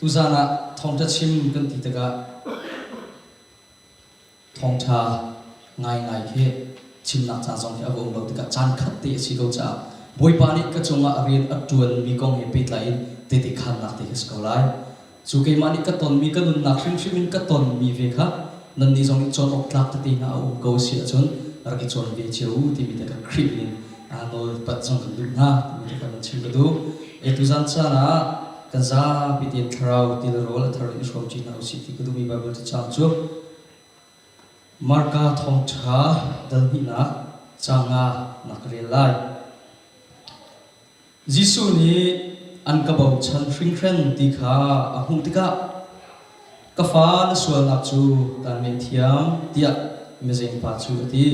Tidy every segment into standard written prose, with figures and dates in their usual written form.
Tuzaan ah thawngṭha chim kan ti tikah thawngṭha ngaingai khi chimnak caan zong khi a va um lo tikah caan khat te a si ko caah Bawipa nih ka cungah rian a ṭuanmi kong he pehtlai in tehte khaannak te khi a si ko lai. Cu keimah nih ka tonmi ka nunnak hrimhrim in ka tonmi ve kha nannih zong nih cawn awk tlak tete hna a um ko a si ahcun rak i cawn ve cio u timi te kha Khrih min in nawlpat zong kan duh hna timi te kha van chim ka duh. E tuzan caan ah kan zapi tein thlarau tilrawl a thar in i hrawm ṭi hna usih ti ka duhmi Baibal cacang cu Marka thawngṭha dal hnihnak caang nga na ka rel lai. Jesuh nih an ka bochan hringhren ti kha a hmuh tikah ka fa na sualnak cu kaan ngaihthiam tiah mizengpa cu a ti.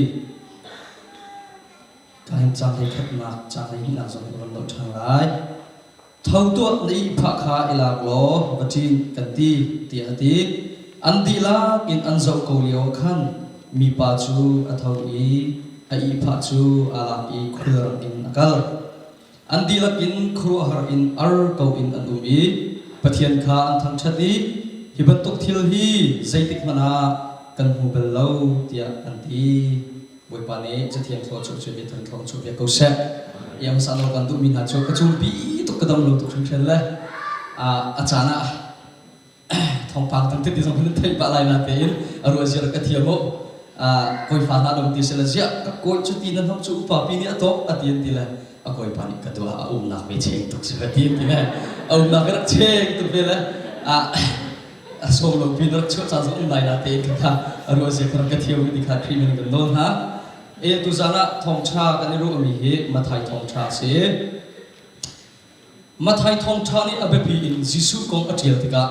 Ka hin caang hleikhatnak caang hleihnihnak zong hi ka van loh ṭhan lai. Tho tuah na ihphah kha i lak law va ṭin kan ti, tiah a ti. An dihlak in an zoh ko lio ah khan mipa cu a tho i a ihphah cu aa lak i khulrang in a kal. An dihlak in khuaruahhar in ar ko in an um i Pathian kha an thangṭhat i hi bantuk thil hi zeitik hmanh ah kan hmu bal lo tiah an ti. Bawipa nih Cathiang thlawchuah cu biathar thlawchuah piak ko seh. Iang sa nawl kan duhmi hna cu ka cumpi tuk ka dam lo tuk hringhran le a caan ah thawngpang tam tete zong nan theih pah lai na tein a ruah zia ka thiam u. Kawi fa hna dong ti sila ziah ka kawi cu ti nan hom cu upa pi nih a tawk a ti an ti le a kawipa nih ka dua a umnak ve cheng tuk si ti an ti le a umnak rak cheng tuk ve le a sawm lo pi rak chuah caan zong um lai na tein kha a ruah zia kha ka thiam ti kha Khrih min kan nawl hna. E tuzan ah thawngṭha kan i ruahmi hi Mathai thawngṭha a si. Mathai thawngṭha nih a biapi in Jesuh kong a ṭial tikah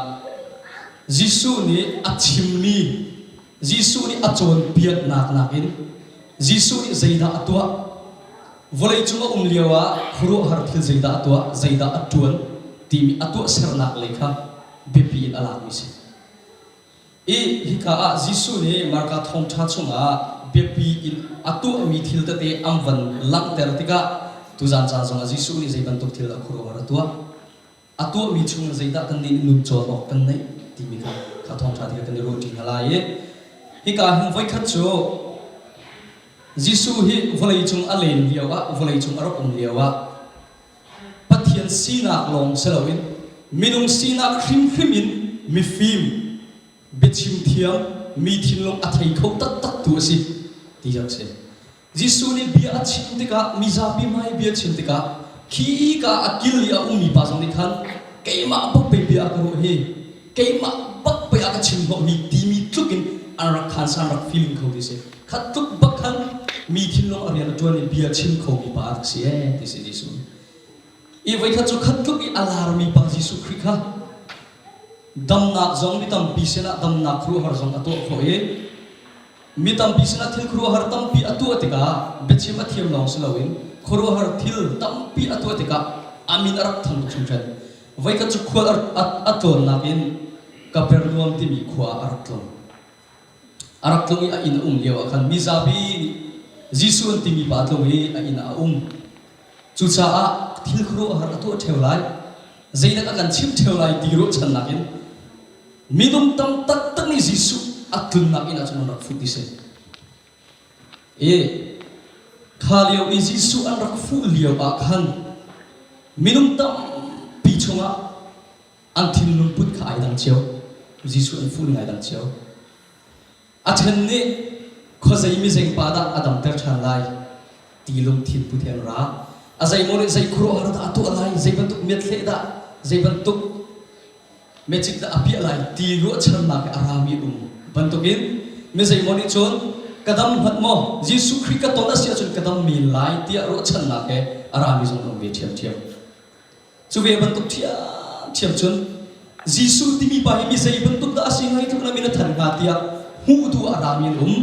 Jesuh nih a chimmi Jesuh nih a cawnpiaknak nakin Jesuh nih zeidah a tuah vawleicung a um lioah khuaruahhar thil zeidah a tuah zeidah a ṭuan timi a tuahsernak lei kha biapi in a lakmi si. I hika ah Jesuh nih Marka thawngṭha chungah biapi in a tuahmi thil tete an van langhter tikah tuzan caan zongah Jesuh nih zei bantuk thil dah khuaruahhar a tuah? A tuahmi chungin zeidah kan nih nun cawn awk kan neih timi kha kha thawngṭha ti kha kan i ruahṭi hna lai i hika hin voikhat cu Jesuh hi vawleicung a len lioah vawleicung a rak um lioah Pathian sinak lawng si loin minung sinak hrimhrim in mifim, biachim thiam, mi thinlung a thei kho taktak tu a si ti a si. Jesuh nih bia a chim tikah mizapi hmai bia chim tikah khi ka a kil i a ummi pa zong nih khan keimah bak pei bia a ka ruah hi keimah bak pei a ka chim hnawh hi timi tluk in an rak khan san rak feeling kho ti si. Khat tluk bak khan mi thinlung a rian a ṭuan i bia chim khomi pa a rak si ee ti si Jesuh. I voikhat cu khat tluk i a larmi pa Jesuh Khrih kha damnak zong mi tampi sinah damnak khuaruahhar zong a tuah khawh i mi tampi sinah thil khuaruahhar tampi a tuah tikah biachim a thiam lawng si loin khuaruahhar thil tampi a tuah tikah a min a rak thang tuk hringhran. Voikhat cu khual a tlawnnak in Kapernaum timi khua ah a rak tlung. A rak tlung i a inn a um lioah khan mizapi nih Jesuh an timi pa a tlung i a inn ah a um. Cucaah thil khuaruahhar a tuah ṭheo lai, zeidah a kan chimh ṭheo lai ti ruahchannak in minung tam taktak nih Jesuh a tlunnak inn ah cun an rak fuh ti si. I kha lio i Jesuh an rak fuh lio ah khan minung tampi chungah an thinlung put kha ai dang cio. Jesuh an fuh ning ai dang cio. A ṭhen nih khuazei mizeng pa dah a damter ṭhan lai ti lungthin put he an ra. A zeimaw nih zei khuaruahhar dah a tuah lai, zei bantuk miathleh dah, zei bantuk magic dah a piah lai ti ruahchannak he a rami um bantukin mi zeimaw nih cun ka dam hmanh maw Jesuh Khrih ka ton a si ahcun ka dam men lai tiah ruahchannak he a rami zong an um ve ṭhiamṭhiam. Cu ve bantuk ṭhiamṭhiam cun Jesuh timi pa hi mi zei bantuk dah a si hnga hi tluk na min a than hnga tiah hmuh duh ah a rami an um.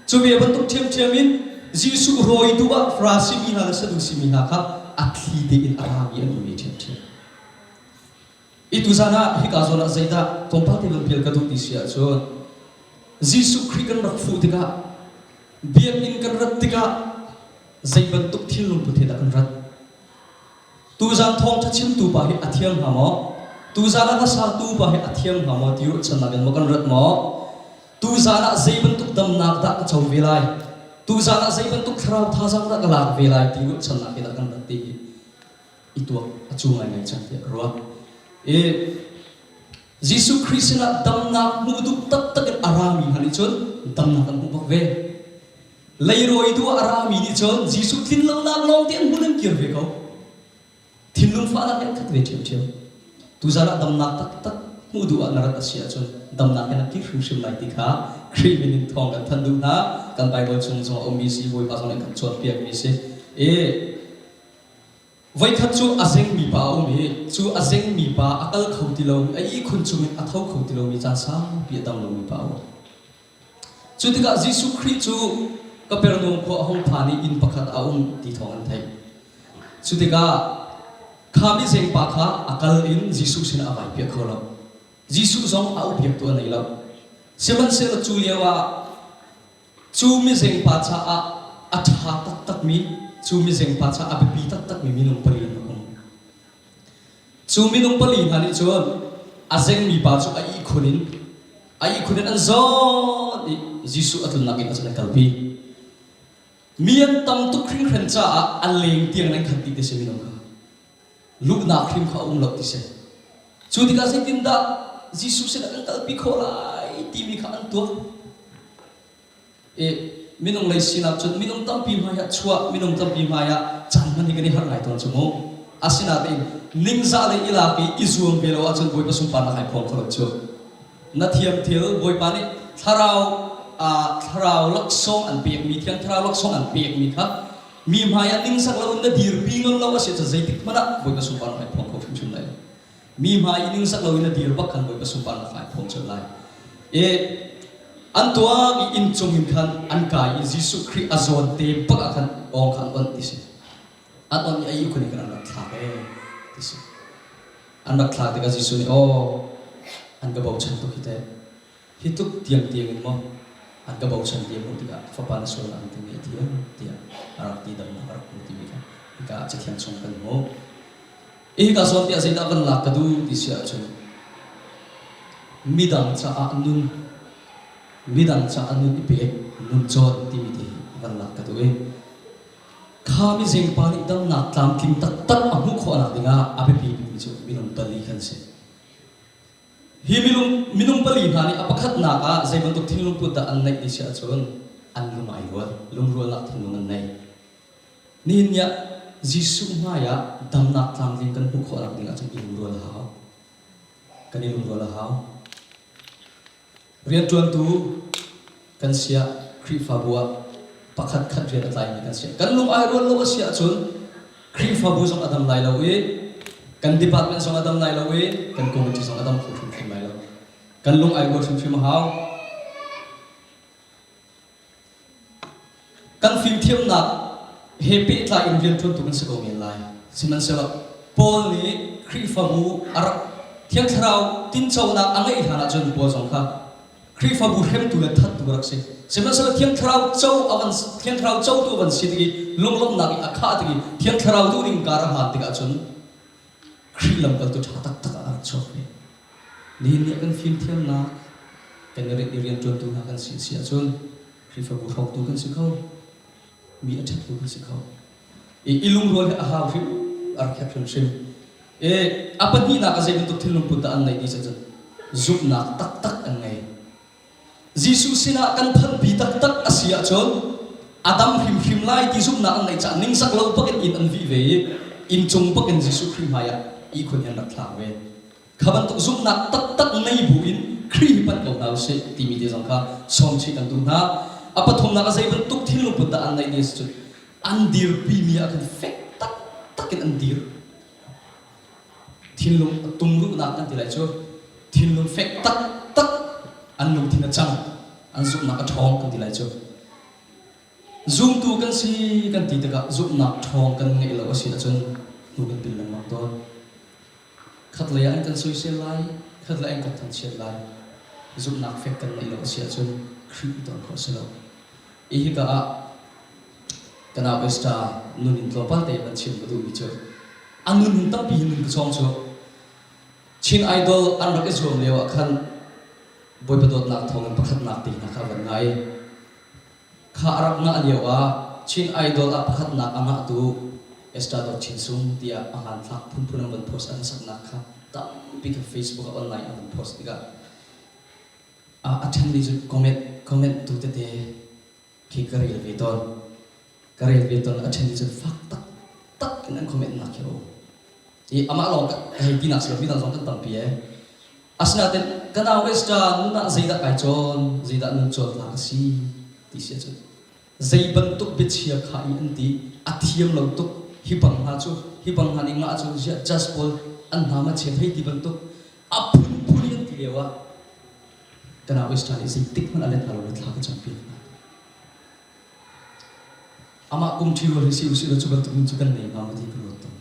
Cu ve bantuk ṭhiamṭhiam in Jesuh rawi duh ah Farasi mi hna le Sadusi mi hna kha a thli tein a rami an um ve ṭhiamṭhiam. I tuzan ah hika zawn ah zeidah tlawmpal te van pial ka duh ti si ahcun Jesuh Khrih kan rak fuh tikah biakinn kan rat tikah zei bantuk thil lungput he dah kan rat? Tuzan thawngṭha chimtu pa hi a thiam hnga maw? Tuzan ah hlasatu pa hi a thiam hnga maw ti ruahchannak in maw kan rat maw? Tuzan ah zei bantuk damnak dah ka co ve lai? Tuzan ah zei bantuk thlarau thazaang dah ka lak ve lai ti ruahchannak he dah kan rat ti hi i tuak a cu ngaingai cang tiah ka ruah. I Jesuh Khrih sinah damnak hmuh duh taktak in a rami hna nih cun damnak an hmuh bak ve. Leirawi duh ah a rami nih cun Jesuh tlinlonak lawng te an hmun an kir ve ko. Thinlung fahnak he an khat ve ṭhiamṭhiam. Tuzan ah damnak taktak hmuh duh ah na rat a si ahcun damnak in a kir hrimhrim lai ti kha Khrih min in thawng kan thanh duh hna. Kan Baibal chung zong a ummi si, Bawipa zong nih kan cawnpiakmi si. I voikhat cu a zengmi pa a um i cu a zengmi pa a kal kho ti lo, a ihkhun chungin a tho kho ti lomi caan saupi a dam lomi pa a um. Cu tikah Jesuh Khrih cu Kapernaum khua a hung phan i inn pakhat a um ti thawng an theih. Cu tikah kha mizeng pa kha a kal in Jesuh sinah a vai piah kho lo. Jesuh zong a upiaktu a nei lo. Sihmanhsehlaw cu lioah cu mizeng pa caah a ṭha taktakmi, cu mizeng pa caah a biapi taktakmi minung pali an rak um. Cu minung pali hna nih cun a zengmi pa cu a ihkhun in a ihkhun in an zawn i Jesuh a tlunnak inn ah cun an kalpi. Mi an tam tuk hringhran caah a leng tiang in an khat dih ti si minung kha. Luhnak hrim kha a um lo ti si. Cu tikah zeitindah Jesuh sinah kan kalpi khawh lai timi kha an tuak. I minung lei sinak cun minung tampi hmai ah chuah minung tampi hmai ah caan hman hi kan i harh ngai tawn cu mu. Asinain ningzah le i lak i i zuam ve lo ahcun Bawipa sunparnak ai phuang kho lo cu. Na thiam thil Bawipa nih thlarau thlarau laksawng an pekmi thiang thlarau laksawng an pekmi kha mi hmai ah ningzak loin na dirpi ngam lo a si ahcun zeitik hmanh ah Bawipa sunparnak ai phuang kho hrimhrim lai lo. Mi hmai i ningzak loin a dir bak khan Bawipa sunparnak ai phuang colh lai. I an tuak i inn cung in khan an kai i Jesuh Khrih a zawn te bak ah khan awng kha an onh ti si. An onh i a ihkhun in khan an rak thlak ee ti si. An rak thlak tikah Jesuh nih aw an ka bochan tuk hi teh. Hi tuk tiangtiang in maw an ka bochan ti a hmuh tikah fapa na sualnak an ka ngaihthiam tiah a rak ti damnak a rak hmu timi kha hika ah Cathiang chung kan hmuh. Hika zawn tiah zeidah van lak ka duh ti si ahcun midang caah nun midang caah nun i pek nun cawn timi te hi van lak ka duh i kha mizeng pa nih damnak tlamtling taktak a hmuh khawhnak dingah a biapi bikmi cu minung pali kan si. Hi minung, minung pali hna nih a pakhatnak ah zei bantuk thinlung put dah an neih ti si ahcun an lung ai rual, lungrualnak thinlung an nei. Nihin ni ah Jesuh hmai ah damnak tlamtling kan hmuh khawhnak ding ahcun i lungrual a hau. Kan i lungrual a hau. Rianṭuantu kan si ah Khrihfabu ah pakhat khat rian a tlaimi kan si. Kan lung ai rual lo a si ahcun Khrihfabu zong a dam lai lo i kan department zong a dam lai lo i kan committee zong a dam kho hrimhrim lai lo. Kan lung ai rual hrimhrim a hau. Kan fimthiamnak he pehtlai in rianṭuantu kan si ko men lai. Sihmanhsehlaw Paul nih Khrihfabu a rak Thiang Thlarau tinconak a ngeih hlan ahcun Paul zong kha Khrihfabu hremtu le thattu a rak si. Sihmanhsehlaw Thiang Thlarau co a van Thiang Thlarau cotu a van si tik i lunglawmhnak i a khah tik i Thiang Thlarau duhning kar a hlan tikah cun Khrih lamkaltu ṭha taktak ah a rak chuak ve. Nihin ni ah kan fimthiamnak kan i i rianṭuantu hna kan si si ahcun Khrihfabu hrawktu kan si kho, mi a ṭhattu kan si kho. I, i lungrual hi a hau hrim, a rak herh hrimhrim. I a pahnihnak ah zei bantuk thinlung put dah an neih ti cun zumhnak taktak an ngei. Jesuh sinah kan phanhpi taktak a si ahcun a dam hrimhrim lai ti zumhnak an neih caah ningzak lo bakin inn an vih ve i inncung bakin Jesuh Khrih hmaiah ihkhun hi an rak thlak ve. Kha bantuk zumhnak taktak ngei bu in Khrih hi panh ko hna usih timi te zong kha sawm chih kan duh hna. A pathumnak ah zei bantuk thinlung put dah an neih ti cun an dirpimi ah khan fek taktak in an dir. Thinlung a tumruhnak kan ti lai cu thinlung fek taktak an lungthin a cang an zumhnak a ṭhawng kan ti lai cu. Zumtu kan si kan ti tikah zumhnak ṭhawng kan ngeih lo a si ahcun hnu kan pil lengmang tawn. Khatlei ah an kan soisel lai, khatlei an kan thangchiat lai. Zumhnak fek kan ngeih lo a si ahcun Khrih i ton khawh a si lo. I hika ah ka nau Esther nun in tlawmpal te van chim ka duhmi cu a nun in tampi hin nun ka cawng cu. Chin Idol an rak i zuam lio ah khan Bawipa dawtnak thawngin pakhatnak te hna kha a van ngai. Kha a rak ngah lio ah Chin Idol ah pakhatnak a ngahtu Esther Dawt Chin Sung tiah a hmanthlak phunphun an van post an saknak kha tampi kha Facebook ah online an van post tikah a ṭhen mi cu comment comment tu tete khi ka rel ve tawn. Ka rel ve tawn a ṭhen mi cu fak taktak in an comment nak khi a um. I amah lawng ka hei tinak si lo midang zong kan tampi ee. Asinain ka nau Esther nun ah zeidah kai cawn, zeidah nun cawn tlak a si ti si ahcun zei bantuk biachia kha i an ti a thiam lo tuk hi bang hna cu hi bang hna nih ngah cu ziah judge pawl an hna ma chia thei ti bantuk a phunphun in an ti lio ah ka nau Esther nih zeitik hmanh a let hna lo thla ka campiak hna. Amah kum ṭhi rual hi si usih law cu bantuk nun cu kan nei hnga maw ti ka ruat tawn.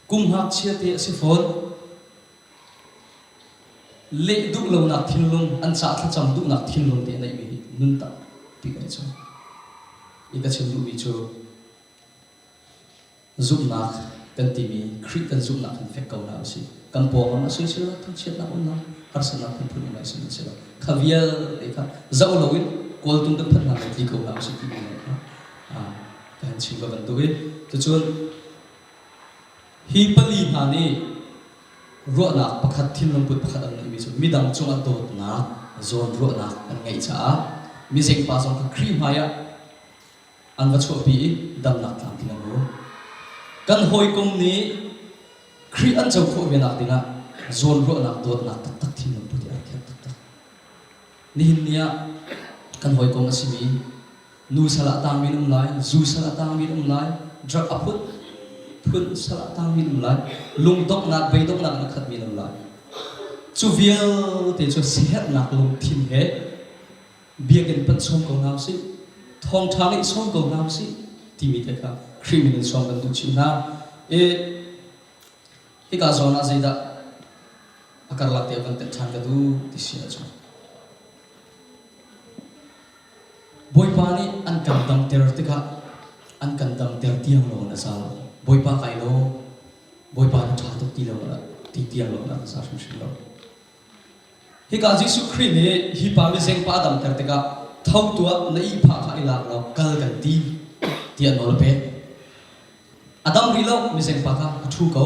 Kum ngakchia te a si fawn. Leh duh lonak thinlung, an ca thlacam duhnak thinlung te a neihmi hi nun tampi kan i cawn. I ka chim duhmi cu Zumhnak kan timi Khrih kan zumhnak kan fek ko hna usih. Kan pawngam a soisel lo, thangchiatnak um lo, harsatnak phunphun um ai sihmanhsehlaw kha vialte kha zoh loin kawltung kan phanh hna lai ti ko hna usih timi lawng kha kan chim ka bantuk i cucun hi pali hna nih ruahnak pakhat thinlung put pakhat an ngeihmi cu midang cungah dawtnak zawnruahnak an ngeih caah mizengpa zong kha Khrih hmaiah an va chuahpi i damnak tlamtling an hmu. Kan hawikom nih Khrih an co khawh ve nak dingah zawnruahnak dawtnak taktak thinlung put hi a rak herh taktak. Nihin ni ah kan hawikom a simi nu sal ah tangmi an um lai, zu sal ah tangmi an um lai, drug a phut phun sal ah tangmi an um lai, lungdonghnak beidonghnak in a khatmi an um lai. Cu vialte cu siaherhnak lungthin he biakinn panh sawm ko hna usih, thawngṭha ngeih sawm ko hna usih timi te kha Khrih min in sawm kan duh chih hna. I hika zawn ah zeidah a karlak te van telh ṭhan ka duh ti si ahcun Bawipa nih an kan damter tikah an kan damter tiang lawng in a za lo. Bawipa kai lo, Bawipa na ṭha tuk ti lo ti tiang lawng in a za hrimhrim lo. Hika Jesuh Khrih nih hi pa mizengpa a damter tikah tho tuah na ihphah kha i lak law kal kan ti tiah nawl a pek. A dam rih lo mizengpa kha a ṭhu ko.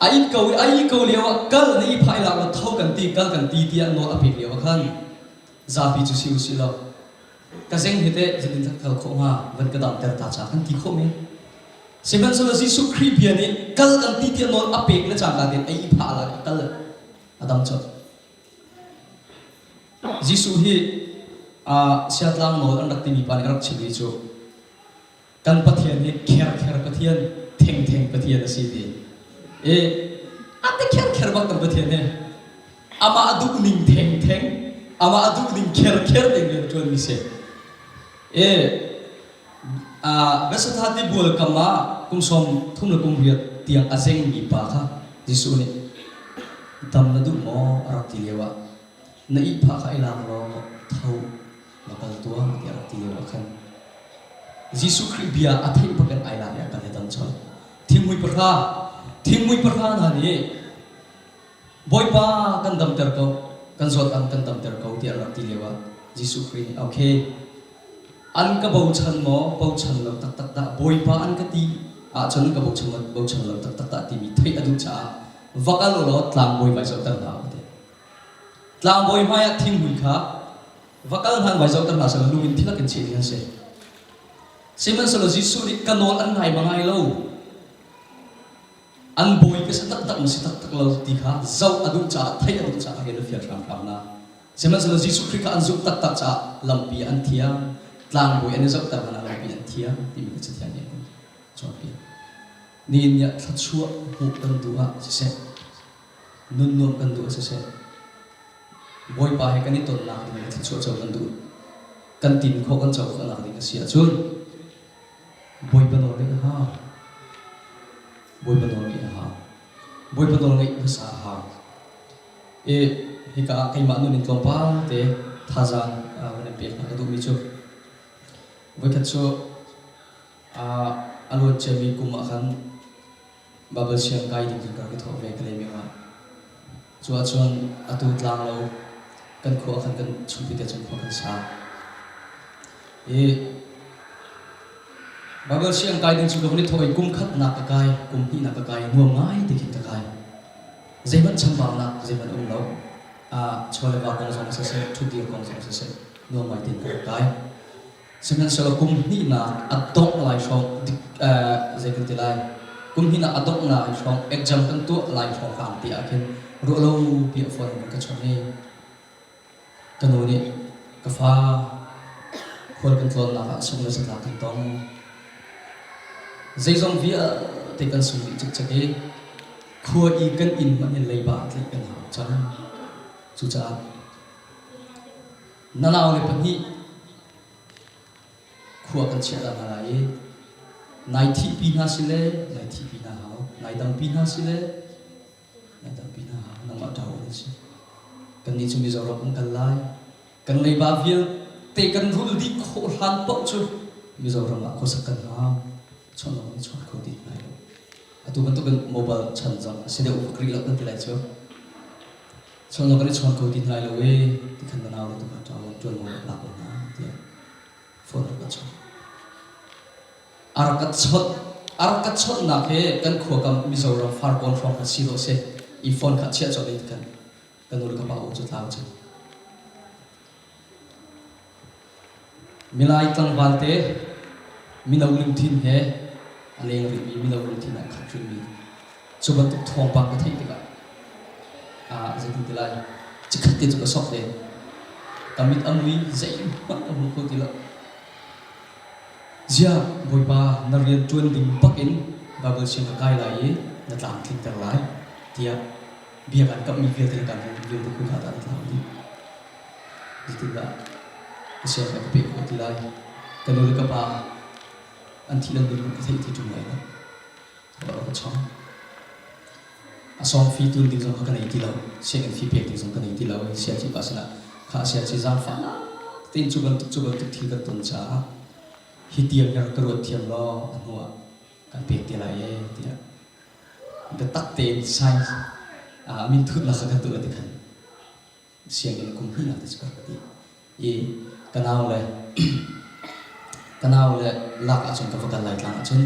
A it ko i a ih ko lio ah kal na ihphah i lak law tho kan ti kal kan ti tiah nawl a pek lio ah khan zapi cu si usih law ka zeng hi teh zeitin dah kal khawh hnga van ka damter ta ca kan ti khawh men. Sihmanhsehlaw Jesuh Khrih bia nih kal kan ti tiah nawl a pek le cangka tein a ihphah lai a kal a dam colh. Jesuh hi siatlang nawl an rak timi pa nih a rak chimmi cu kan Pathian hi kherkher Pathian, thengtheng Pathian a si ti. I a ti kherkher bak kan Pathian hi. Amah a duh ning thengtheng, amah a duh ning kherkher tein rian ṭuanmi si. I Bethsaida tibual kam ah kum 33 le kum riat tiang a zengmi pa kha Jesuh nih dam na duh maw a rak ti lioah na ihphah kha i lak law tho na kal tuah tiah a rak ti lioah khan Jesuh Khrih bia a theih bakin ai lak i a kal i dam colh. Thingmui pahra thingmui pahra hna nih Bawipa kan damter ko, kan zawt an kan damter ko tiah an rak ti lioah Jesuh Khrih nih okay an ka bochan maw bochan lo taktak dah Bawipa an ka ti ahcun ka bochan bochan lo taktak dah timi theih a duh caah va kal u law tlangbawi vai zohter hna u ti. Tlangbawi hmaiah thinghmui kha va kal hlan vai zohter hna selaw lung in thilak in cheh ding an si. Sihmanhsehlaw Jesuh nih ka nawl an ngai ma ngai lo An bawi ka si taktak maw si taktak lo ti kha zoh a duh caah theih a duh caah rian a fial hramhram hna. Sihmanhsehlaw Jesuh Khrih kha an zumh taktak caah lampi an thiang, tlangbawi an i zohter hmanh ah lampi an thiang timi kha Cathiang nih a kan cawnpiak. Nihin ni ah thluachuah hmuh kan duh ah siseh, nun nuam kan duh ah siseh, Bawipa he kan i tonnak ding le thluachuah co kan duh, kan tin khawh kan co khawhnak ding a si ahcun Bawipa nawl ngeih a hau. Bawipa nawl ngeih a hau. Bawipa nawl ngeih hmasa a hau. I hika ah keimah nun in tlawmpal te thazaang van in pek hna ka duhmi cu voikhat cu a luan ciami kum ah khan. Baibal siang kai ding cun ka rak i thawh ve Kalaymyo ah. Cu ahcun atu tlanglo kan khua khan kan chungpi te cun khua kan sa. I Baibal siang kai ding cu ka van i thawh i kum khatnak ka kai, kum hnihnak ka kai, nuam ngai ti khin ka kai. Zeihmanh chambaunak zeihmanh um lo. Chaw le va kong zong siseh, ṭhutdir kong zong siseh, nuam ngai tein ka rak kai. Sihmanhsehlaw kum hnihnak a dongh lai hrawng zei kan ti lai kum hnihnak a dongh lai hrawng exam kan tuah lai hrawng hlang ti ah khin ruah lo pi a phone in ka chawnh i ka nu nih ka fa khual kan tlawnnak ah sung le satlak kan tong zeizong vialte kan sung dih cikcek i khua i kan inn hmanh in leiba tlaih kan hau cang cucaah Na naule pahnih khua kan chiah hna lai i nai thihpi hna sile nai thihpi hna hau, nai dampi hna sile nai dampi hna hau, nangmah ṭa an si. Kannih cu Mizoram kan kal lai. Kan leiba vialte kan rul dih khawh hlan paoh cu Mizoram ah khuasak kan hau. Chawnh lawng in chawnh kho ti lai lo. Atu bantukin mobile chan zong a si deuh bak rih lo kan ti lai cu. Chawlawk kan i chawn ko ti hna lo ee ti khan na nau le tu kha ṭa ṭuan maw lak ko hna tiah phone rak ka chawnh. A rak ka chawnh a rak ka chawnhnak he kan khua kam Mizoram Farkawn hrawng kha si dawh si i phone kha chiah colh in kan ka nu le ka pa aw cu tlau cang. Milai tlangval te mino lungthin he a leng rihmi mino lungthin ah khat rihmi cu bantuk thawngpang ka theih tikah ah zeitin ti lai chikkhat te cu ka sok ve. Ka mit a mui zeihmanh ka hmu kho ti lo. Ziah Bawipa na rian ṭuan ding bak in Baibal siang ka kai lai i na tlamtlinter lai tiah bia kan kamhmi vialte le kan halmi vialte khika dah na tlau dih. Zeitindah ka sianginn ka peh khawh ti lai? Ka nu le ka pa an thih lan ding ka theih ti ṭung lai lo. Ka ka chong. A sawng fi tun ding zong kha ka nei ti lo. Sianginn fi pek ding zong ka nei ti lo. Siaci pa sinah kha siaci zaangfahnak tein cu bantuk cu bantuk thil kan ton caah hi tiang hi rak ka ruat thiam law a hnuah kan pek te lai ee tiah biatak tein science minthutnak kha kan tuah ti khan sianginn kum hnihnak te cu ka ti i ka nau le ka nau le lak ahcun ka va kal lai tlang ahcun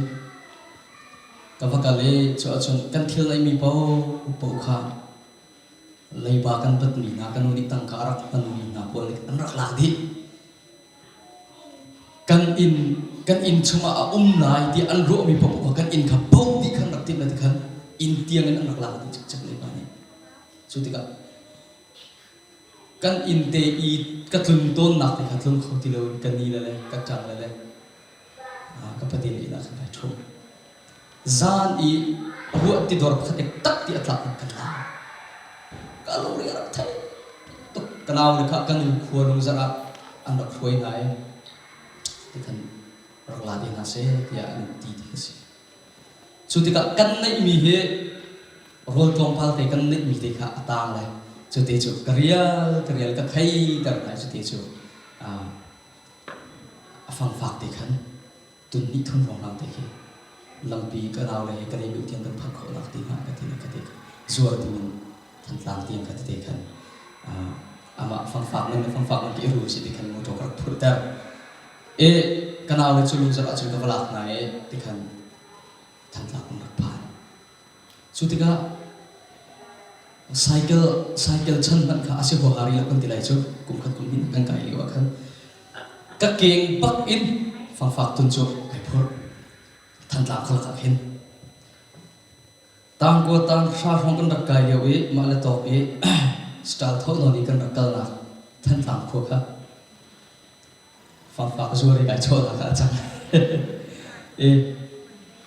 ka va kal i cu ahcun kan thil neihmi paoh kha leiba kan batmi hna ka nu nih tangka a rak hmanmi hna pawl nih an rak lak dih kan inn kan inn chungah a um lai ti an ruahmi paoh kha kan inn kha bo dih khan rak timh le ti khan inn tiang in an rak lak dih cikcek leiba nih Cu tikah kan inn te i ka tlun tawnnak te kha tlung kho ti loin ka ni le le ka ṭang le le ka pate le inn ah khan kai ṭhum. Zan i ruah ti dor pakhat ek tak ti a tlak in kan la. Ka lungri a rak thei tuk. Ka nau le kha ka nu khua lungzarh ah an rak hruai hna i tikhan rak la te hna seh tiah an ti ti ka si. Cu tikah kan neihmi hi rawl tlawmpal te kan neihmi te kha a taang lai. Cu te cu ka rial ka rial ka kheiter lai cu te cu a fangfak te khan tun hnih thum hrawnghrang te khi lampi ka nau le he ka lei tiang kan phak khawh nak ti hnga ka ti ka te zuar dingin Thantlang tiang kha tete khan amah fangfak nan le fangfak nan ti ru si ti khan motor ka rak phurhter. E ka nau le cu lungzarh ahcun ka va lak hna i tikhan Thantlang kan rak phan. Cu tikah cycle cycle chan hmanh kha a si huaha rih lo kan ti lai cu kum khat kum hnih kan kai lio ah khan ka keng bak in fangfak tun cu ai phurh Thantlang khualak ah khin Tangkua tang hra hrawng kan rak kai lio i mah le tawk i style tho nawn i kan rak kalnak Thantlang khua kha Fangfak zuar i kai chawhnak ah a cang. I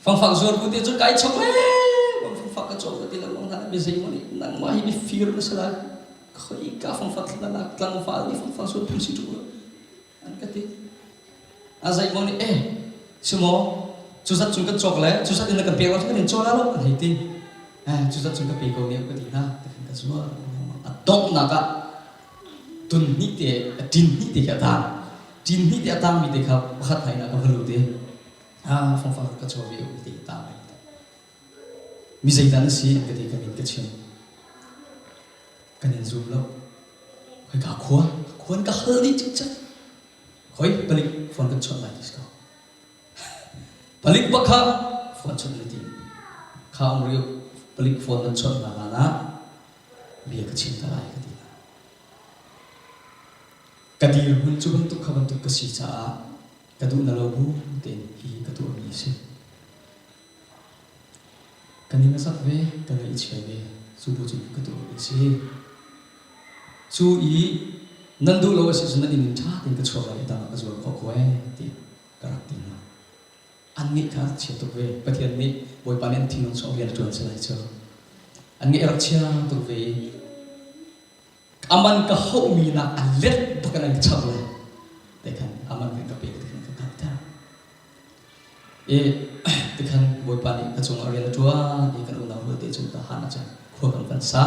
fangfak zuar bu te cun kai chok le fangfak ka caw ka ti lengmang hna mi zei maw nih nangmah hi mifir na si lai khoi ka fangfak thlanak tlangval nih fangfak zuar phung si ṭung lo an ka ti. A zei maw nih eh si maw cu zat cun kan cawk le cu zat in na kan pek lo kan in caw la lo an hei ti. Eh cu zat cun ka pe ko ne ka ti hna ti khan ka zuar a donghnak ah tun hnih te ṭin hnih te khi a tang ṭin hnih te a tangmi te kha pakhat hna inn ah ka va lut i ah fangfang ka chaw ve u ti tang. Mi zeidah na si an ka ti ka min ka chim. Kan in zum lo. Khoika khua? Khua ka hal dih cikcek. Khoi palik phone kan chawnh lai ti si ko. Palik bak kha phone chawnh na ti. Kha um ri palik phone nan chawnh hna hlan ah bia ka chim ta lai ka ti hna. Ka dirhmun cu bantuk kha bantuk ka si caah ka duh na lo bu tein hi ka tuahmi a si. Ka ning a zak ve, ka ngaih a chia ve, cu bu cun ka tuahmi a si. Cu i nan duh lo a si cun nan inn in ṭha tein ka chuak lai i dang ah ka zual khawh ko ee ti ka rak ti hna. An ngeih kha a rak chia tuk ve. Pathian nih Bawipa nih an thinlung chung rian a ṭuan si lai cu. An ngeih a rak chia tuk ve i aman ka hauhmi nak a let bak in an ka chap le te khan aman kan ka pek te khan ka kalter. I tikhan Bawipa nih ka cungah rian a ṭuan i kan unau rualte cu tahan ah cun khua kan van sa.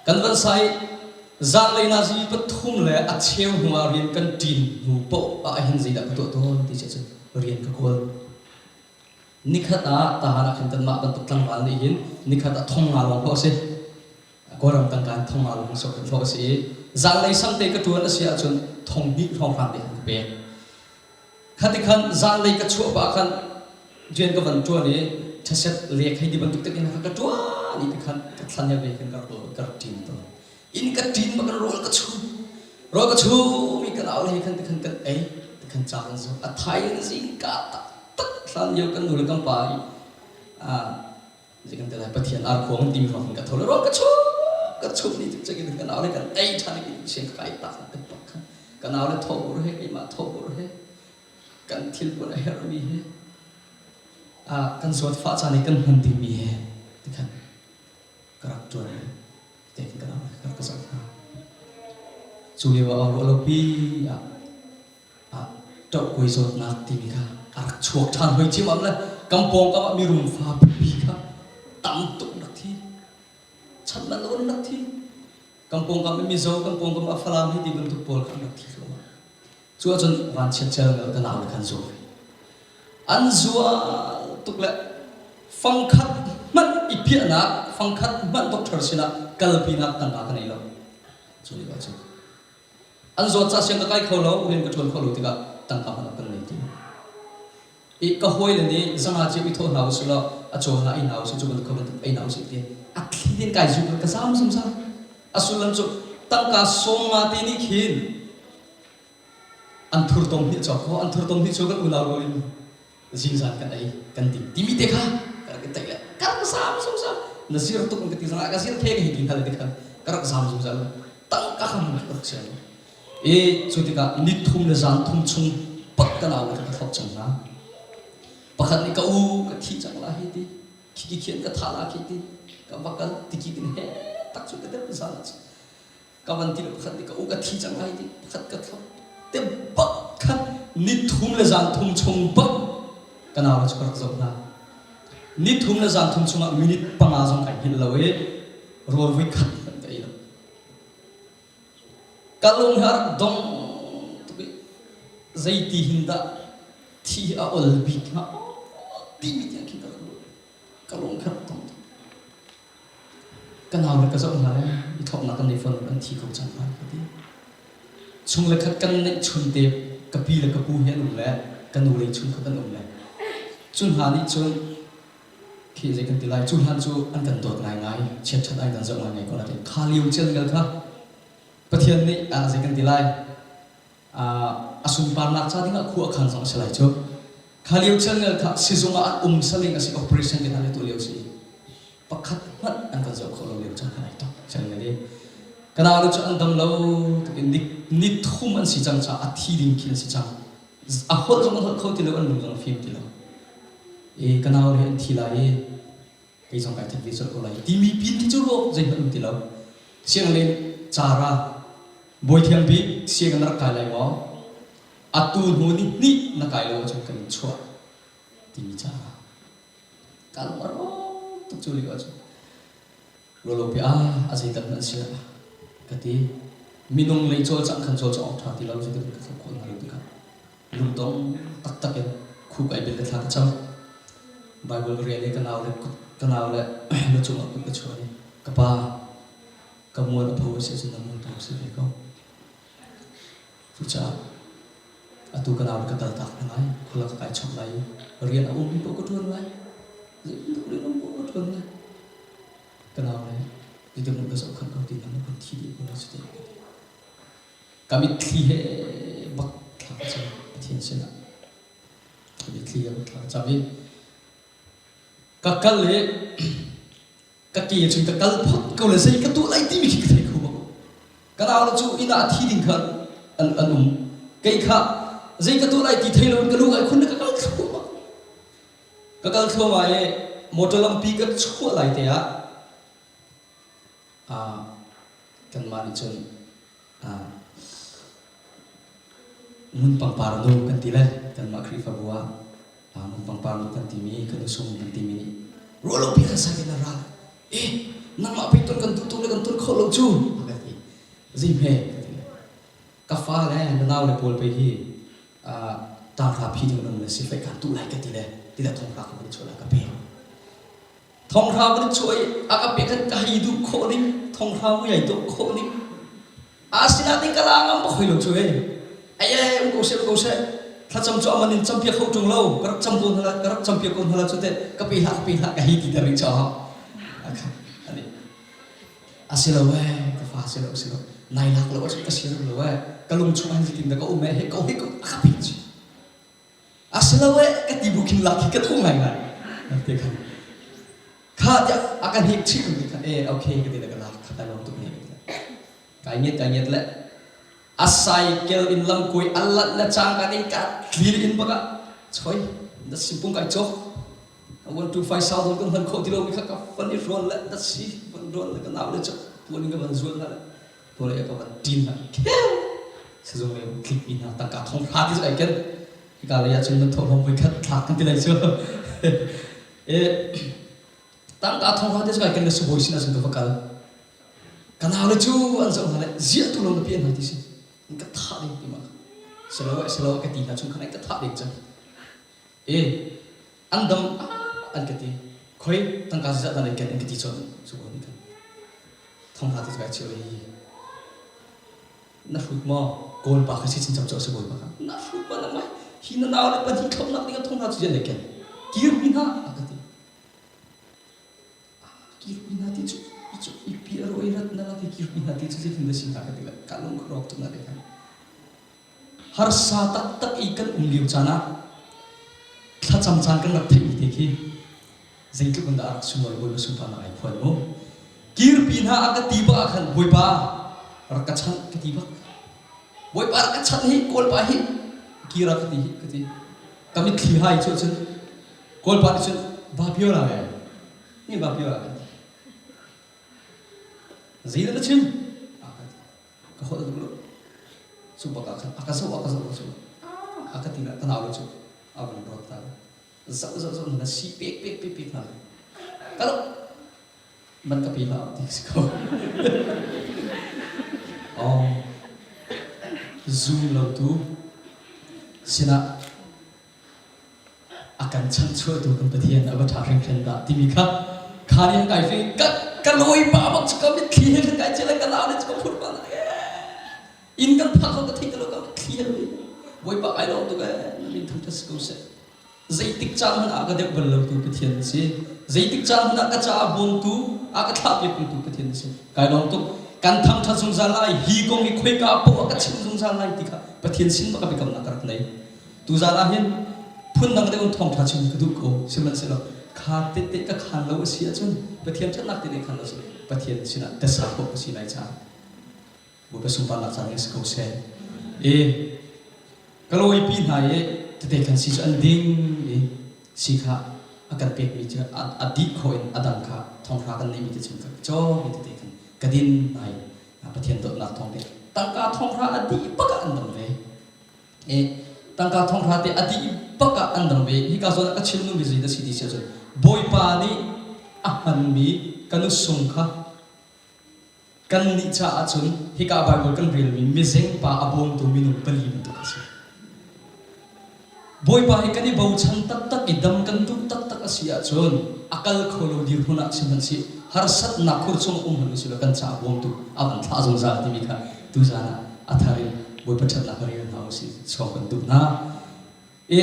Kan van sa i zanlei nazi pathum le a cheu hnuah rian kan ṭin hnu paoh ah hin zeidah ka tuah tawn ti cun rian ka kawl. Nikhat ah tahan ah khan kanmah bantuk tlangval nih hin nikhat ah thong nga lawng hlawh a si. Kawlram tangka in thong nga lawng sok kan hlawh a si i zanlei sangte ka ṭuan a si ahcun thong hnih hrawnghrang te khan ka pek. Khati khan zanlei ka chuah pah khan rian ka van ṭuan i ṭhaset lek hei ti bantuk tak in ka ṭuan i tikhan ka thlan ve khan ka ka rak ṭin tawn. Inn ka ṭin ma kan rawl ka chum. Rawl ka chum i kan au he khan tikhan kan ei tikhan ca kan zoh. A thai in zingka taktak hlan lio kan nu le kan pa i zei kan ti lai Pathian arkhuang timi hrawng kan ka tho le rawl ka chum ka chum ni cik in kan au le kan ei ṭhan i siang ka kai tak te pak khan ka nau le tho bur he keimah tho bur he kan thil puan a herhmi he kan zawt fah caan i kan hman dingmi he tikhan ka rak ṭuan te kan nau le ka rak ka zoh hna cu lio ah ruah lopi ah ah ṭohkuai zawtnak timi kha a rak chuak ṭhan hoi ciammam le kan pawngkam ah mirum fa pipi kha tam tuk rak thi chan man lo rak thi kan pawngkam i Mizo kan pawngkam ah Falam hei ti bantuk pawl kha an rak thi thluahmah cu ahcun vanchiat cel ka nau le khan zual an zual tuk le fangkhat hmanh i piahnak fangkhat hmanh doctor sinah kalpinak tangka ka nei lo cu lio ahcun An zawt ca siang ka kai kho lo, rian ka ṭuan kho lo tikah tangka hmanh kan nei ti lo. I ka hawile nih zanga cio i thawh hna usih law a caw hna ei hna usih cu bantuk kha bantuk ei hna usih ti a thli in kai zu ka zaam zungzal. A sullam cu tangka sawm nga te nih khin an thurtom hnih cawk ko an thurtom hnih cu kan unau rual in zingzan kan ei kan ding timi te kha ka rak i taih le ka rak zaam zungzal na zir tuk ka ti zong ah ka zir the ka hei ti hna le ti khan ka rak zaam zungzal tangka kha mun ka rak sian i cu tikah ni thum le zan thum chung pak ka nau le ka thlop cang hna pakhat nih ka u ka thi cang la hi ti khiki khian ka tha la khi ti ka va kal tiki tin he tak cu ka dep zan ka van ti le pakhat nih ka u ka thi cang lai ti pakhat ka thlop te bak khan ni thum le zan thum chung bak ka nau cu ka rak zoh hna ni thum le zan thum chungah minute panga zong kai hngilh lo i rawl voi khat hmanh ka ei lo ka lung hi a rak dong tuk i zeiti hin dah thi a ol bik hnga timi tiang khin ka rak ruat ka lung kha rak dong tuk Ka nau le ka zoh hna le i thawknak kan nei fawn an thi ko cang lai ka ti. Chung le khat kan neih chun te ka pi le ka pu hi an um le ka nu lei chung kha kan um le cu hna nih cun khi zei kan ti lai cu hlan cu an kan dawt ngaingai chiatṭhat ai kan zoh ngaingai ko nain kha lio celngel kha Pathian nih ah zei kan ti lai a sunparnak ca dingah khua a khan zong a si lai cu. Kha lio celngel kha sizung ah an um saling a si operation te hna le tu lio si pakhat hmanh an kan zoh kho lo lio caan khan ai tok celngel i ka nau cu an dam lo tuk in ni thum an si cang caah a thi ding khi an si cang a holh zong an holh kho ti lo an lung zong a fim ti lo i ka nau le an thi lai i kei zong kai that ve colh ko lai timi pin khi cu ruak zeihmanh um ti lo sianginn cara Bawi Thiang Bik sianginn na rak kai lai maw? Atu hnu ni hnih na kai lo ahcun kan in chuah timi caah ka lung a rawk tuk cu lio ahcun rualo pi ah a zeital hmanh si ah ka ti minung lei cawlcangh khan cawlcangh awk ṭha ti lo zeitin ka thlop khawh hna lo tikah lungdong taktak in khuk ai bil le thla ka cam Bible ka rel i ka nau le kut Ka nau le na cungah kut ka chuan i ka pa ka mual a pho a si ahcun na mual pho si ve ko. Cucaah atu ka nau le ka kaltak hna lai, khuala ka kai chok lai i rian a ummi paoh ka ṭuan lai. Zeibantuk rian um paoh ka ṭuan lai. Ka nau le zeitik ka zohkhenh ko ti hna kan thi dih ko lai cuti ka ti. Ka mitthli he bak thla ka cam Pathian sinah. Ka mitthli he bak thla ka cam i ka kal i ka ke cun ka kal phot ko le zei ka tuah lai timi khi ka thei kho bak. Ka nau le cu inn ah a thi ding kha an, an um. Kei kha zei ka tuah lai ti thei loin ka lung ai khun le ka kal thluahmah. Ka kal thluahmah i motor lampi ka chuah lai te ah Kanmah nih cun ngun pangpar nu kan ti le kanmah Khrihfabu ah ngun pangpar nu kan timi kan usung kan timi nih ruahlopi kan sai in a ra. Eh, nangmah pei ton kan duh tuk le kan ton khawh lo cu a kan ti. Zeihme ka ti. Ka fa le na nau le pawl pei hi tanghra phi ding an um le sifai kaan tuh lai ka ti le ti le thonghra ka van i chuah lai ka pek. Thonghra van chuah i a ka pek khan ka hei duh khawh ning thonghra mui ai dawh khawh ning asinain ka la ngam bak hoi lo cu ei ai ai um ko seh um ko seh thlacam cu aman in campiak kho ṭung lo ka rak cam ko hna la ka rak campiak ko hna la cu teh ka pe hlah ka pe hlah ka hei ti ter rih caah ani asilo eh ka fa silo silo nai lak lo ahcun ka siar lo eh ka lung chung ah hin dah ka um eh he ko he ko a ka pe chi Asilo eh ka ti bu khin lak hi ka duh ngaingai. Te khan kha tiah a kan hik chih ti khan eh okay ka ti le ka lak kha ta lawm tuk ne ka ti. Kai ngiat kai ngiat le a cycle in lamkuai a lanh le cangka in ka tlir in baka choi da simpung kai chok 1 2 5 sau kan hman khawh ti lo mi kha ka fan i rual le da si van rual le ka nau le chok puan in ka van zual na le tole ka van tin na khel sizung le tlik mi hna tangka thong hra ti ai ken hika lei ah cun nan thawhlawm voi khat thlak kan ti lai cu e tangka thong hra ti ai ken le subawi sin ah cun ka va kal ka nau le cu an zoh hna le ziah tu lo na pian hna ti si an ka thah ding ti ma selo selo ka ti hna chung khan an ka thah ding cang e an dam an ka ti khoi tangka zizah dan ai ken an ka ti chon subawi nih khan Thonghla te kai cheu hi na hrut maw kawl pa kha si chincang cu a si bawipa kha na hrut maw nangmah hi na nau le pahnih thlopnak ding ah thonghla cu zian ken kir mi hna a ka ti kir mi hna ti cu cu ipi a roi rat na la ti kir mi hna ti cu zeitin dah si hna ka ti le ka lung khuaruak tuk na te khan harsa taktak i kan um lio caan ah thlacam caan kan rak theih mi te khi Zeitluk in dah a rak sunglawi Bawipa sunparnak ai phuan mu. Kirpi hna a ka ti bak ah khan Bawipa rak ka chanh ka ti bak. Bawipa rak ka chanh hi Kawlpa hi kira ka ti hi ka ti. Ka mitthli hai cu cun Kawlpa nih cun va pio la ve. Ni va pio la ve. Zeidah na chim? A ka ti. Ka holh duh lo. Cu bak ah khan a ka zoh a ka zoh a zoh. A ka ti la ka nau le cu a vun rawt ta. Zoh zoh zoh na si pek pek pek pek hna kalau man ka pe hlah ti si ko oh zum lo tu sinah a kan chanchuahtu kan Pathian a va ṭha hringhran dah timi kha kha nih kai fi ka ka lawi pa bak cu ka mitthli he kai cela ka lau le cu ka phur pa inn kan phak ka thei ka lo ka mitthli he Bawipa ai lawm tuk ee na min thangṭhat si ko seh Zeitik caan hmanh ah ka deuh bal lotu Pathian na si. Zeitik caan hmanh ah ka caah bawmtu, a ka thlahpiaktu Pathian na si. Kai lawm tuk. Kan thangṭhat zungzal lai. Hi kong hi khoika poah ka chim zungzal lai ti kha Pathian sin bak biakamnak ka rak nei. Tuzaan ah hin phundang deuh in thawngṭha chim ka duh ko. Sihmanhsehlaw kha tete ka khaan lo a si ahcun Pathian ṭhatnak tete khaan lo si Pathian sinah tasa khawh ka si lai caah Bawipa sunparnak caan in si ko seh. E ka lawipi hna i tete khan si cu an ding i si kha a kan pekmi cu a dih khawh in a dang kha thonghra kan neihmi te chung ka caw mi tete khan ka din hna i Pathian dawtnak thawng te tangka thonghra a dih bak ah an dam ve. E tangka thonghra te a dih bak ah an dam ve. Hika zawn ah ka chim nu mi zei dah si ti si ahcun Bawipa nih a hmanmi ka nusung kha Kannih caah cun hika Baibal kan relmi mizeng pa a bawmtu minung pali bantuk a si. Bawipa hi kan i bochan taktak i dam kan duh taktak a si ahcun. A kal kho lo dirhmun ah sihmanhseh harsatnak khur chung um hmanh usih law kan caah bawmtu a van thlah zungzal timi kha tuzaan ah a thar in Bawipa ṭhatnak rel hna usih sawm kan duh hna. I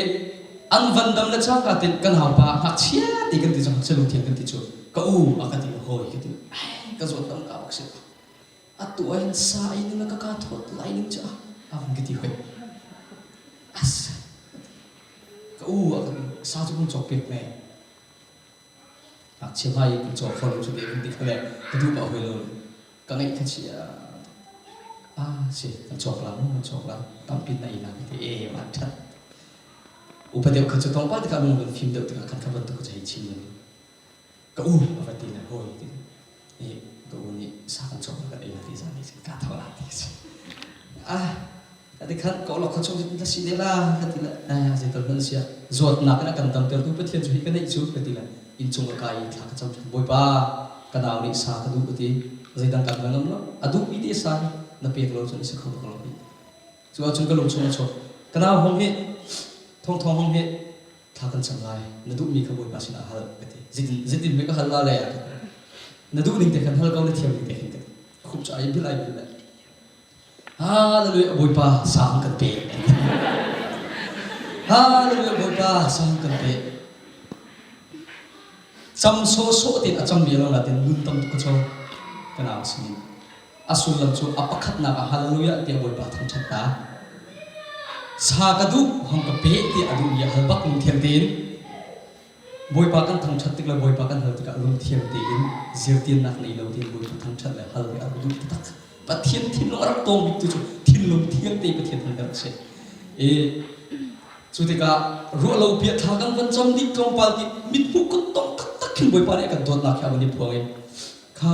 an van dam le cangka tin kan haupa ngakchia ti kan ti cu ngakchia lungthiang kan ti cu ka u a ka ti hawi ka ti ai ka zawt dam ka bak si atu ah sa ei ning ka ka thawt lai ning cu a van ka ti hoi as ka u a ka ti sa cu kun cawk piak me ngakchia hmai in cawk kho lo cu te kan ti kha le ka duh pa hoi lo ka ngaih kha chia ah si kan cawk la mu kan cawk la tampi na ei la ka ti e man that upa deuh kha cu tlawmpal tikah lung van fim deuh tikah khan kha bantuk cu hei chim ning ka u a va ti le hawi ti i ka u nih sa kan cawk kan ei la ti zan ni ka tho la ti si ah ati khan ka olok kha chung ta si de la ka ti le eh zeital hmanh sia zawtnak in a kan damtertu Pathian cu hi ka neih cu ka ti le inncung ka kai i thla ka cam Bawipa ka nau nih sa ka duh ka ti zeidang kan ngam lo a duhmi te sa hi na pek lo cun a si kho bak lo hi Cu ahcun ka lung chung a chuak. Ka nau hong hi, thongthong hong hi, thla kan cam lai. Na duhmi kha Bawipa sinah hal ka ti. Zeitin zeitin hme ka hal la le a ka ti. Na duh ning te khan hal ko na thiam ning te khan ka ti. Khup cu ai bil ai bil le. Hallelujah Bawipa sang kan pe. Hallelujah Bawipa sang kan pe. Cam sawhsawh tein a cammi lo natin nun tam tuk ka caw. Ka nau sinin. A sullam cu a pakhatnak ah Hallelujah tiah Bawipa thangṭhat ta. Sa ka duh, hong ka pe tiah a duhmi a hal bak lungthiang tein. Bawipa kan thangṭhat tik le Bawipa kan hal tikah lungthiang tein zirtiannak nei lo tein Bawipa thangṭhat le hal hi a rak duh taktak. Pathian thinlung a rak tawng bik tu cu thinlung thiang te Pathian hal a si. I cu tikah ruahlo bia thla kan van cam dih tlawmpal ti mithmuh kut tong taktak khin Bawipa nih a kan dawtnak hi a van i phuang i kha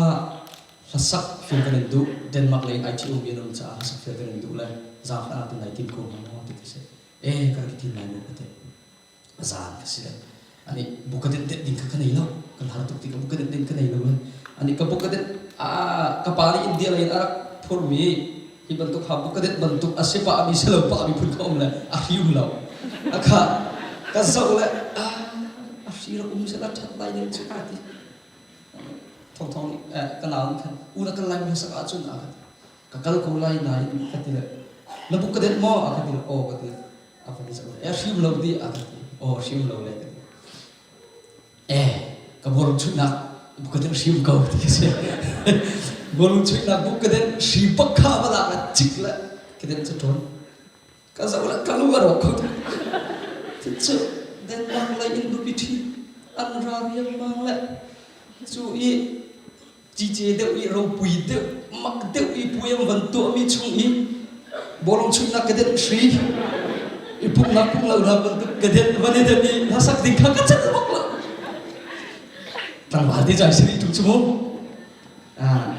hlasak fial kan in duh Denmark lei in IT ummi an um caah hlasak fial kan in duh le zaangfahnak in nai tim ko hnga maw ti ka si eh ka rak i tim lai mu ka ti zaan ka si ani bu ka det ding kha ka nei lo kan har tuk ti ka bu ka det ding ka nei lo le ani ka bu ka det a ka pa nih India lei in a rak phurmi hi bantuk ha bu ka det bantuk a si pa mi si lo pa mi phun kha um le a hriu lo a kha ka zoh le a a hri rak um se la that lai ning chu ka ti Thawngthawng nih ka nau nih khan u na kal lai hmasak ahcun a ka ti. Ka kal ko lai nain ka ti le na buk ka det maw a ka ti le aw ka ti le a van zoh le eh hrim lo di a ka ti aw hrim lo le ka ti eh ka bawlung chuihnak buk ka det hrim ko ti ka si bawlung chuihnak buk ka det hri bak kha va lak le cik le ka det cu ṭawn Ka zoh le ka lung a rawk kho tuk. Cucu Denmark lei in nupi ṭhi an ra riangmang le cu i cice deuh i ropui deuh mak deuh i puai an van tuahmi chung i bawlung chuihnak ka denh hri i pumhnak pumh lo nak bantuk ka denh van i denh i hlasak ding kha ka celh bak lo. Tlangval te cu ai si rih tuk cu mu.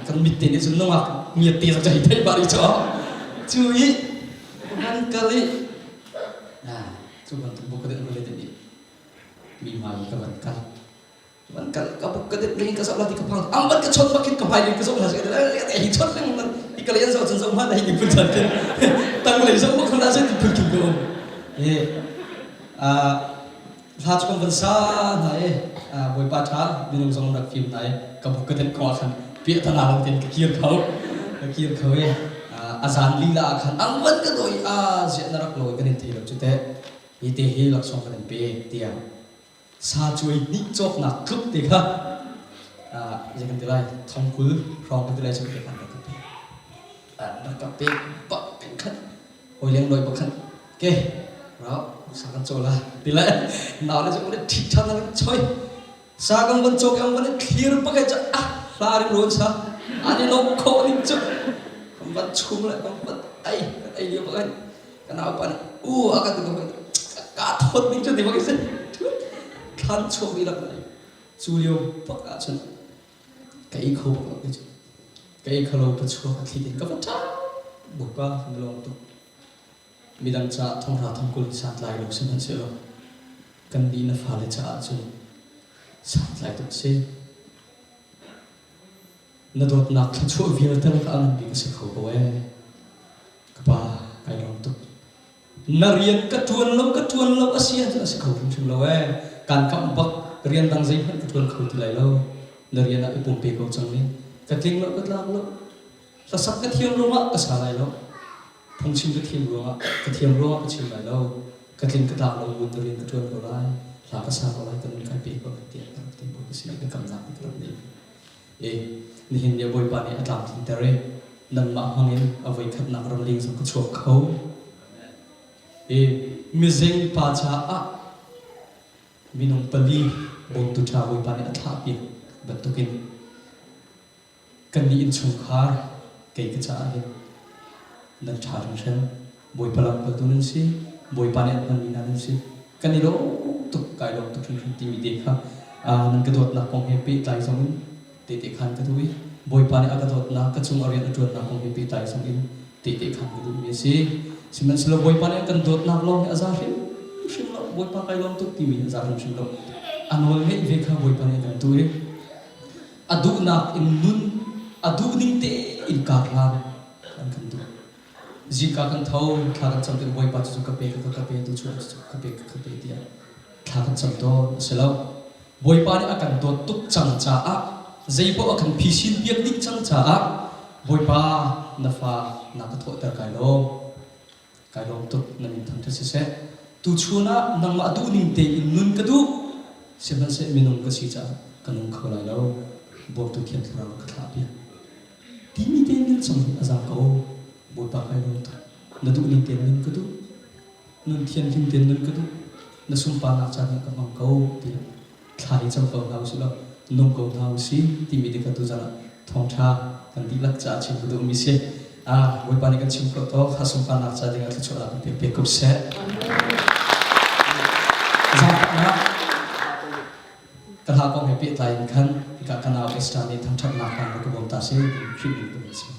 Kan mit te nih cun nungak ngiat te zong hi theih bak rih cu cu i van kal i cu bantuk buk ka det vale i mi hmai ka van kal van kal ka buk ka det leng ka zoh la ti ka phang ang van ka chon bak khin ka hmai ka zoh la se le hi chon leng man hi ka lei zoh cun zoh hman hi ti phun chan khin tang lei zoh bak la se ti phun khin ka um e Hla cu kan van sa hna i Bawipa ṭha minung zong rak fim hna i ka buk ka tenh ko ah khan piahtana lo tein ka kir kho ka kir kho i a zan lila ah khan ang van ka dawi a ziah na rak lawi kan in thei lo cu teh hi te hi laksawng kan in pe tiah sa cuai hnih cawknak tluk te kha zei kan ti lai thongkul hrawng kan ti lai cu te khan rak ka pe rak ka pe bak khat hawi leng lawi pakhat ke rau sa kan caw la ti le nau le cu le ṭhi ṭhan na choi sa kan van cawk ang van thlir pakai cha ah hla ring ron sa ani lo kho ning chu kan van chum le kan van ai kan ai lio pakai kan au pa nih u a ka ti ko ka thot ning chu ti pakai se thlan chuak mi lak lai cu lio pak ah cun ka ei kho bak lo cu ka ei kho lo ka chuak a thli tin ka va ṭap Bawipa na lawm tuk midang caah thonghra thongkul santlai lo sihmanhsehlaw kan nih na fale caah cun santlai tuk si na dawtnak thluachuah vialte lakah a ngan bik a si kho ko ee ka pa kai lawm tuk Na rian ka ṭuan lo ka ṭuan lo a si ahcun a si kho hrimhrim lo ee. Kaan kamh bak. Rian dang zeihmanh ka ṭuan kho ti lai lo. Na rian ah i pumpe ko cang ning. Ka tling lo, ka tlak lo. Hlasak ka thiam ruangah ka sa lai lo. Phungchim ka thiam ruangah ka thiam ruangah ka chim lai lo. Ka tling ka tlak lo bu na rian ka ṭuan ko lai. Hla ka sa ko lai, ka nun kai pe ko lai tiah ka rak ti. Bawipa sin i biakamnak ka rak nei. I nihin ni Bawipa nih a tlamtlinter i nanmah hmangin a voikhatnak ramling zong ka chuak kho. I mizeng pa caah minung pali bawmtu ṭha Bawipa nih a thlahpiak bantukin kannih innchungkhar kei ka caah hin nan ṭha hringhran. Bawipa lamkaltu nan si, Bawipa nih an hmanmi hna nan si. Kan i lawm tuk, kai lawm tuk hringhran timi te kha nan ka dawtnak kong he pehtlai zong in tehte khaan ka duh i Bawipa nih a ka dawtnak, ka cung a rian a ṭuannak kong he pehtlai zong in tehte khaan ka duhmi a si. Sihmanhsehlaw Bawipa nih a kan dawtnak lawng hi a za hrimhrim lo. Bawipa kai lawm tuk timi a za hrimhrim lo. A nawl ngeih ve kha Bawipa nih a kan tuh i a duhnak in nun, a duhning tein kar hlan an kan duh. Zingka kan tho, thla kan cam tik Bawipa cu ka pe ka ka pe tu cu ka pe ka pe tiah thla kan cam tawn a si lo. Bawipa nih a kan dawt tuk cang caah zeipaoh a kan phisin piak dih cang caah Bawipa na fa na ka thawhter kai lawm. Kai lawm tuk na min thangṭhat siseh. Tuchun ah nangmah duhning tein nun ka duh. Sihmanhseh minung ka si caah ka nung kho lai lo. Bawmtu Thiang Thlarau ka thlah piak. Timi te nin chung hin a za ko. Bawipa kai lawm tuk. Na duhning tein nun ka duh. Nun thianghlim tein nun ka duh. Na sunparnak caan hi ka hmang ko tiah thla hi cam ko hna usih law nung ko hna usih timi te kha tuzan ah thawngṭha kan dihlak caah chim ka duhmi si. Ah, Bawipa nih kan chim khawh tawk ha sunparnak ca dingah thluachuahnak kan pek pek ko seh. Zaangfahnak ka hla kong he pehtlai in khan hika ka nau Esther nih thangṭhatnak hna rak ka bawm ta seh ti Khrih min ka van si.